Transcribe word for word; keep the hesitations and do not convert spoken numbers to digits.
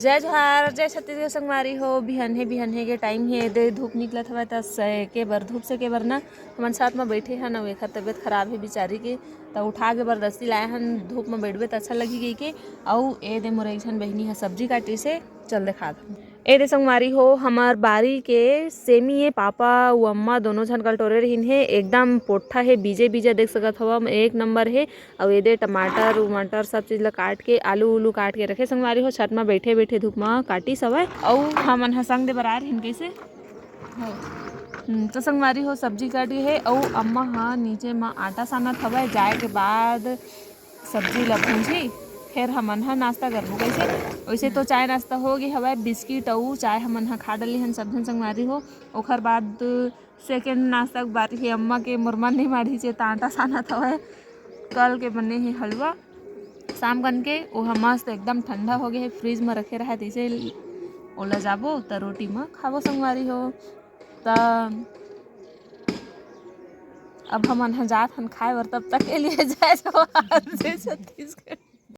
जय जोहार, जय छत्तीसगढ़ संगवारी हो। बिहन हे, बिहन हे के टाइम हे, दे धूप निकलत हवय, त सेके बर, धूप सेके बर ना हमन छत म बैठे हन। अउ एखर तबीयत खराब हे बिचारी के, त उठा के जबरदस्ती लाए हन, धूप म बैठबे त अच्छा लगही कहिके। अउ ए दे मोर एक झन बहिनी ह सब्जी काटिस हे, चल देखात हन। ए दे संगवारी हो, हमर बारी के सेमी ए, पापा अउ अम्मा दोनों झन कल टोरे रहिन हे, एकदम पोट्ठा हे, बीजे बीजा देख सकत हव, एक नंबर हे। अउ एदे टमाटर उमाटर सब चीज ल काट के, आलू उलू काट के रखे संगवारी हो। छत म बैठे बैठे धूप म काटिस हवय। अउ हमन ह संग दे बर आए रहिन कइसे। हम्म, तो संगवारी हो, सब्जी कट गे हे अउ अम्मा ह नीचे म आटा सानत हवय। जाए के बाद सब्जी ल भूंजी, फेर हमन ह नाश्ता करबो कइसे। वइसे तो चाय नाश्ता हो गे हवय, बिस्किट अउ चाय हमन ह खा डले हन सब झन संगवारी हो। ओखर बाद सेकेंड नाश्ता के बारी हे अम्मा के, मोर मन नइ माढ़िस हे, त आटा सानत हवय। कल के बने हे हलवा, शाम कन के, ओहा मस्त एकदम ठंडा हो गे हे, फ्रिज म रखे रहय, तइसे ओला जाबो त रोटी म खाबो संगवारी हो। त अब हमन ह जात हन खाए बर, तब तक के लिए जय जोहार, जय छत्तीसगढ़।